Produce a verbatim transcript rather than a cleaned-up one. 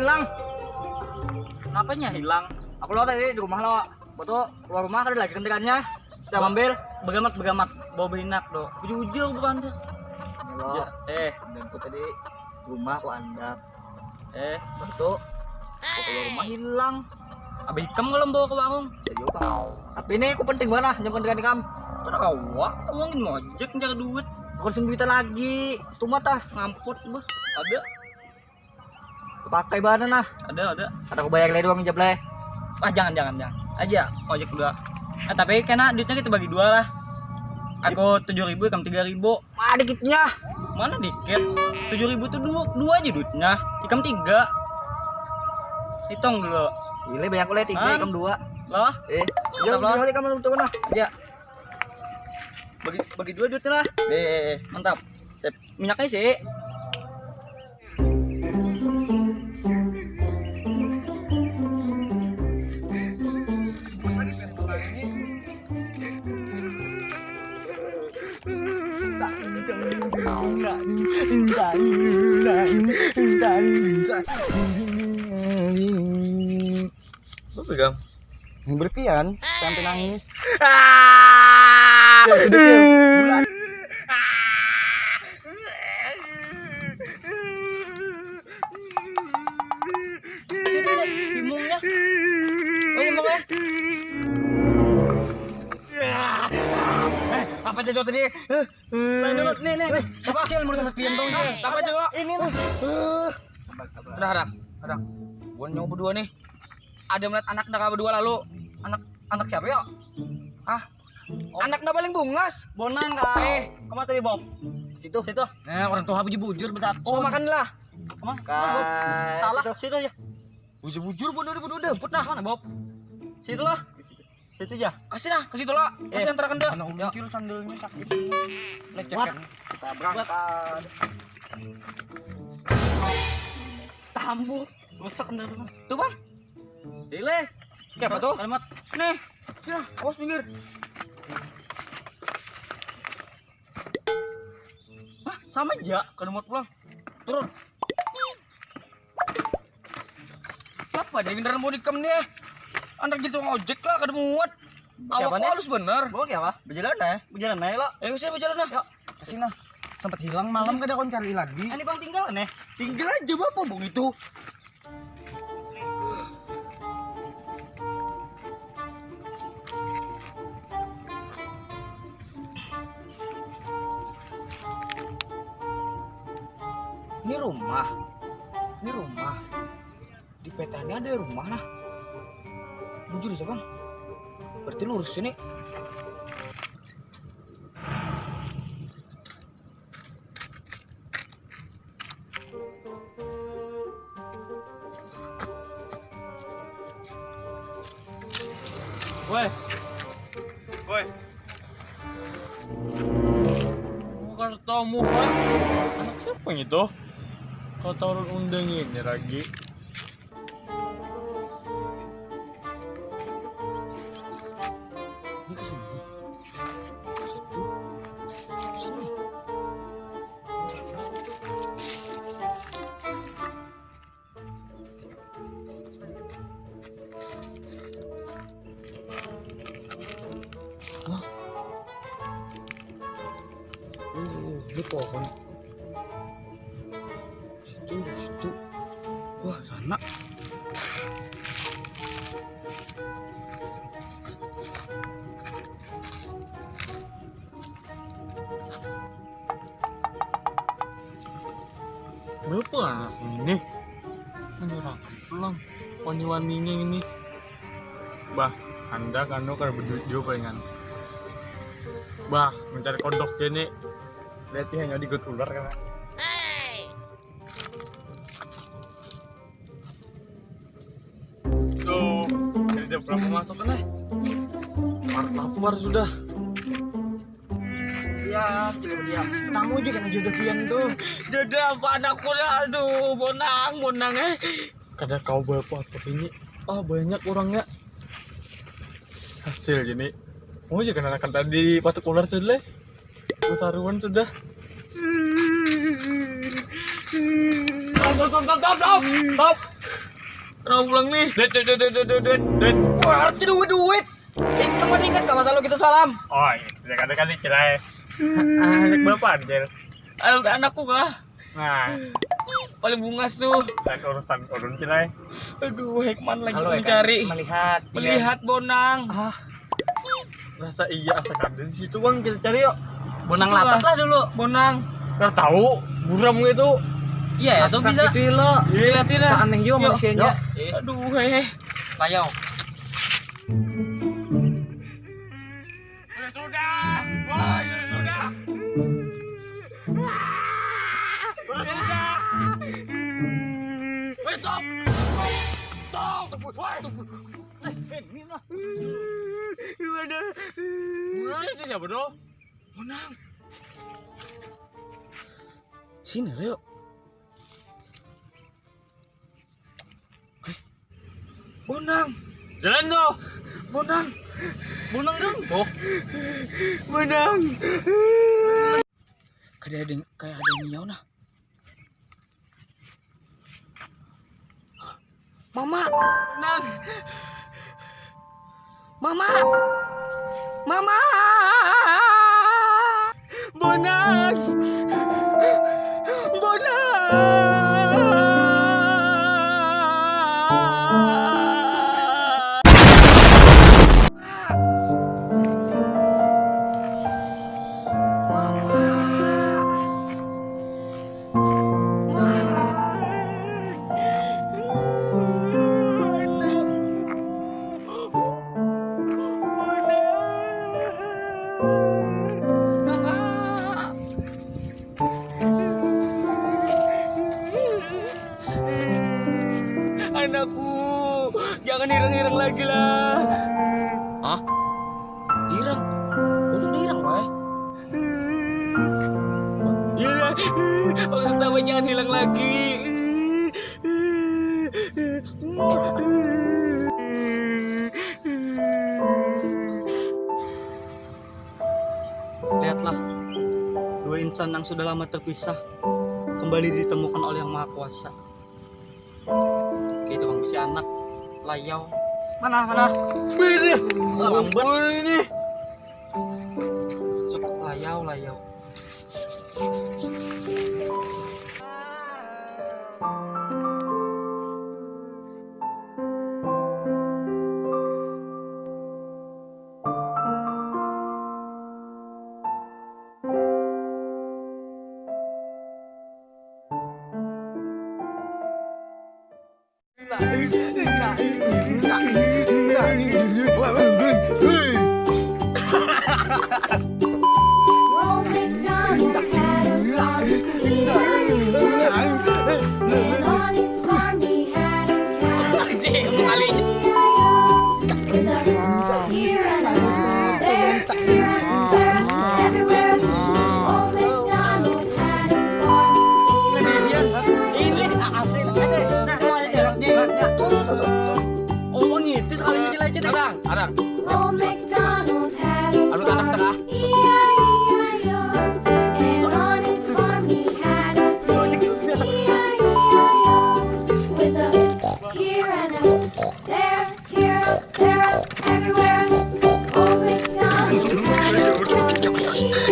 Hilang. Kenapanya hilang? Aku lo tadi di rumah lo. Betul, keluar rumah ada lagi kendaranya. Saya ambil. Begamat, begamat. Bawa behinak tuh. Bujur-bujur bukan tuh. Lo. Ya, eh. Dan aku tadi rumah aku andak. Eh. Betul. Aku keluar rumah hilang. Abis ikam kalau bawa ke warung. Iya, Bang. Tapi ini aku penting banget lah, jangan kendaraan ikam. Kenapa? Uangin mau aja nyari duit. Aku langsung duitnya lagi. Cuma tah ngamput bah. Ada. Pakai bahan nah. Ada, ada. Ada aku bayar lagi doang jap leh. Ah, jangan, jangan, jangan. Aja ojek dua. Nah, tapi kena duitnya kita bagi dua lah. Aku tujuh ribu, ikam tiga ribu. Mana dikitnya? Mana dikit? Tujuh ribu tuh dua, dua aja duitnya. Ikam tiga. Hitung dulu. Ini banyak oleh tiga, Hah? Ikam dua. Loh? Eh, Mantap, ya loh. Udah ikam turun lah. Ya. Bagi bagi dua duitnya lah. Eh, eh, eh, mantap. Sip. Minyaknya sih. Apa pegang? Yang berpian sampai nangis. Ah! Ya, sudah, Cil. Bulan. Himungnya. Oh, himungnya. Eh, apa cocok tadi? Lain dulu, nih, nih, nih. Apa? Cil, menurut pian dong, Cil. Apa coba? Ini, nih. Ada, ada, ada. Buat nyawa berdua nih. Ada melihat anak dah berdua lalu. Anak, anak siapa ya? Ah, anak dah paling bungas. Bonang kah? Eh, kemana tadi, Bob? Situ. Situ. Nah, orang tua bujur-bujur betakun. So, makan lah. Kemana? Ka-, salah. Situ. Situ ya. Bujur-bujur, bodoh, bodoh, dempet nah. Mana, Bob? Situ lah. Situ ya. Kasih nah, ke situ lah. Eh. Kasih antarakan dah. Anak ulun, Cil, sandalnya sakit. Lecet. What? Kan. Kita berangkat. Tambuk. Rusak bener tuh. Tuh, Bang. Dile. Kayak apa tuh? Kalimat. Nih. Sudah, awas minggir. Hah, sama aja. Kada muat pulang. Turun. Apa nih kendaraan mau dikam nih? Anak gitu ngojek lah, kada muat. Awak halus bener. Bawa kayak apa? Berjalan ya? Berjalan aja lah. Ayo sih berjalan lah. Yuk. Kasih nah. Sempat hilang malam kada kon cari lagi. Ini bang tinggal nih. Tinggal aja bapak bung itu. Ini rumah. Ini rumah. Di petanya ada rumah nah. Bujur itu bang. Berarti lurus sini. Woi. Woi. Kada tahu muha. Anak siapa itu? Kau tahu undang ini lagi. Ini ke sini. Situ. Sini. Sana. Hah? Oh, ini pohon. Situ, situ. Wah, sana. Berapa anak ini? Menyerahkan pulang. Wani-waninya ini. Bah, anda kanu kada berduit juga palingan. Bah, mencari kodok gini. Berarti hanya digut ular kan. Tuh, ini dia berapa masuk kan eh? Lapar sudah. Iya, diam, diam. Tamu juga kan jodoh pian tuh. Jodoh apa anakku dah? Aduh, bonang, bonang eh. Kada kau bawa apa ini? Ah, banyak orangnya. Hasil gini. Mau aja kenal tadi patuk ular sudah leh. Saruan sudah. Stop, stop, stop, stop, stop, stop. Kenapa pulang nih? Duit, duit, duit, duit, duit, duit, duit. Wah, arti duit, duit. Ih, kamu ingat gak masa lu kita salam? Oh, iya. Ada kali, Cil, ai. Ah, anak berapa, Cil? Anak anakku kah? Nah, paling bungas tuh. Dan urusan ulun, Cil, ai. Aduh, Hekman lagi. Kalau Hekman mencari, melihat, melihat bonang. Ah. Rasa iya, asa kada di situ, Bang, kita cari yuk. Bonang. Situ lapat lah dulu. Bonang. Nggak tahu, buram gitu. Iya, ya, tuh bisa. Gitu lo. Iya. Liatin lah. Seaneh juga. Yuk, manusianya. Yuk. Aduh, heh. Layau. Sudah, sudah. Wah, sudah, sudah. Sudah, sudah. Eh, stop. Stop. Woi. Eh, eh, Mina. Gimana? Mulai itu siapa, dong? Bonang. Sini, Leo. Eh, Bonang. Jalan tuh. Bonang. Bonang, dong. Oh. Bonang. Kayak ada, kayak ada yang miau nah. Mama. Bonang. Mama. Mama. Bonang. Bonang. Anakku, jangan ireng-ireng lagi lah. Hah? Ireng? Untung ireng wae. Iyalah, maksud aku jangan hilang lagi. Lihatlah, dua insan yang sudah lama terpisah kembali ditemukan oleh Yang Maha Kuasa. Oke, itu Bang, bisi anak. Layau. Mana, mana? Ini. Ah, lambat. Ini. Cuk, layau, layau. Anjing, kembali. Here and there, here and there, everywhere. Old MacDonald had a farm. Ini dia. Ini asli. Ada. Nah, mau ada jaraknya. Tuh, tuh, tuh, tuh. Oh, ngitis kali ini aja deh. Arang, arang. Old MacDonald had a farm. Anu, anak tengah. E I E I O. And on his farm he had a pig. E I E I O. With a here and a there. Here, there, everywhere. Old MacDonald had a farm.